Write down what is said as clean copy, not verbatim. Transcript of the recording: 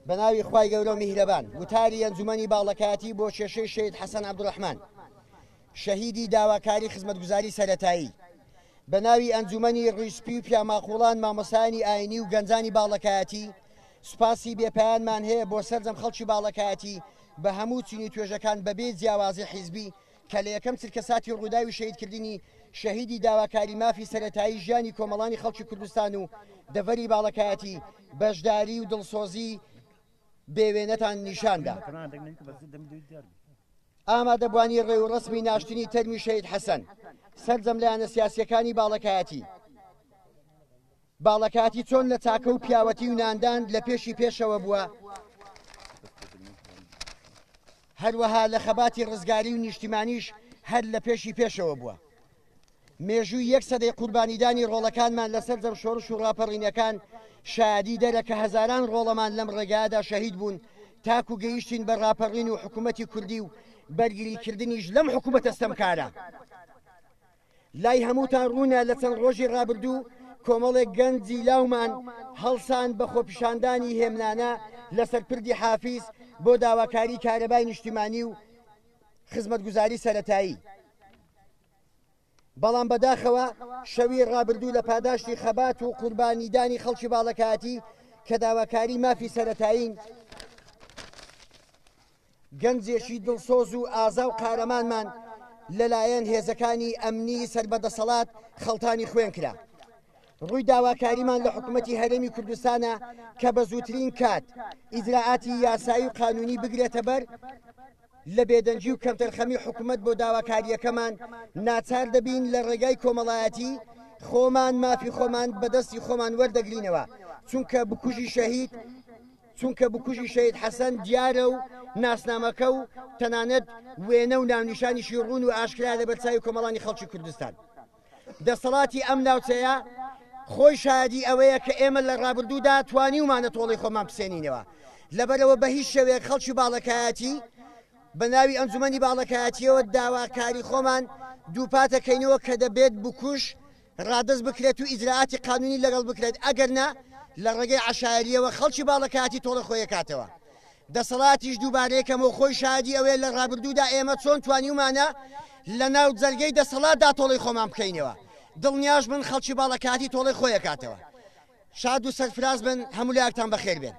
بە ناوی خوای گەورە و میهرەبان. وتاری ئەنجومەنی باڵەکایەتی بۆ کێشەی شەهید حەسەن عەبدولڕەحمان شەهیدی داواکاری خزمەتگوزاری سەرەتایی. بە ناوی ئەنجومەنی ڕیشسپی و پیاماقوڵان مامۆستایانی ئاینی و گەنجانی باڵەکایەتی سوپاسی بێپایانمان هەیە بۆ سەرجەم خەڵکی باڵەکایەتی بە هەموو چین و توێژەکان بەبێ جیاوازی حیزبی کە لە یەکەم چرکەساتی ڕووداوی شەهیدکردنی شەهیدی داواکاری مافی سەرەتایی ژیانی کۆمەڵانی خەڵکی کوردستان و دەڤەری باڵەکایەتی بەشداری و دڵسۆزی بێ وێنەتان نیشاندا. ئامادەبوانی ڕێوڕەسمی ناشتنی تەرمی شەهید حەسەن، سەرجەم لایەنە سیاسییەکانی باڵەکایەتی، باڵەکاتی چۆن لە چاکە و پیاوەتی و ناندان لە پێشی پێشەوە بووە، هەروەها لە خەباتی ڕزگاری و نیشتیمانیش هەر لە پێشی پێشەوە بووە. مێژووی یەک سەدەی قوربانیدانی ڕۆڵەکانمان لە سەرجەم شۆڕش و ڕاپەڕینەکان شایەدی دەرە کە هەزاران ڕۆڵەمان لەم ڕێگایەدا شەهید بوون تاکو گەیشتین بە ڕاپەڕین و حکوومەتی کوردی و بەرگریکردنیش لەم حکوومەتە ستەمکارە. لای هەمووتان ڕوونە لە چەند ڕۆژی ڕابردوو کۆمەڵێک گەنجی لاومان هەڵسان بە خۆپیشاندانی هێمنانە لەسەر پردی حافیز بۆ داواکاری کارەبای نیشتیمانی و خزمەتگوزاری سەرەتایی. بەڵام بەداخەوە شەوی ڕابردوو لە پاداشتی خەبات و قوربانیدانی خەڵکی باڵەکایەتی کە داواکاری مافی سەرەتایین، گەنجێکی دڵسۆز و ئازا و قارەمانمان لەلایەن هێزەکانی ئەمنی سەر بە دەسەڵات خەڵتانی خوێن کرا. ڕووی داواکاریمان لە حکوومەتی هەرێمی کوردستانە کە بە زووترین کات ئیجرائاتی یاسایی و قانونی بگرێتە بەر، لە بێدەنگی و کەمتەرخەمی حکوومەت بۆ داواکارییەکەمان ناچار دەبین لە ڕێگای کۆمەڵایەتی خۆمان مافی خۆمان بەدەستی خۆمان وەردەگرینەوە، چونکە بکوژی شەهید چونکە بکوژی شەهید حەسەن دیارە و ناسنامەکە و تەنانەت وێنە و ناونیشانیشی ڕوون و ئاشکرایە لەبەر چاوی کۆمەڵانی خەڵکی کوردستان. دەسەڵاتی ئەم ناوچەیە خۆی شایەدی ئەوەیە کە ئێمە لە ڕابردوودا توانیومانە تۆڵەی خۆمان بسێنینەوە. لەبەرئەوە بە هیچ شێوەیەک خەڵکی باڵەکایەتی بە ناوی ئەنجومەنی باڵەکایەتییەوە داواکاری خۆمان دووپاتەکەینەوە کە دەبێت بکوژ ڕادەست بکرێت و ئیجرائاتی قانونی لەگەڵ بکرێت، ئەگەر نا لە ڕێگەی عەشایەرییەوە خەڵکی باڵەکایەتی تۆڵە خۆی ئەکاتەوە. دەسەڵاتیش دووبارەیەکەمەوە خۆی شایەدی ئەوەیە لە ڕابردوودا ئێمە چۆن توانیومانە لە ناو جەرگەی دەسەڵاتدا تۆڵەی خۆمان بکەینەوە. دڵنیاش بن خەڵکی باڵەکایەتی تۆڵەی خۆی ئەکاتەوە. شاد و سەرفراز بن، هەموو لایەکتان بەخێر بێن.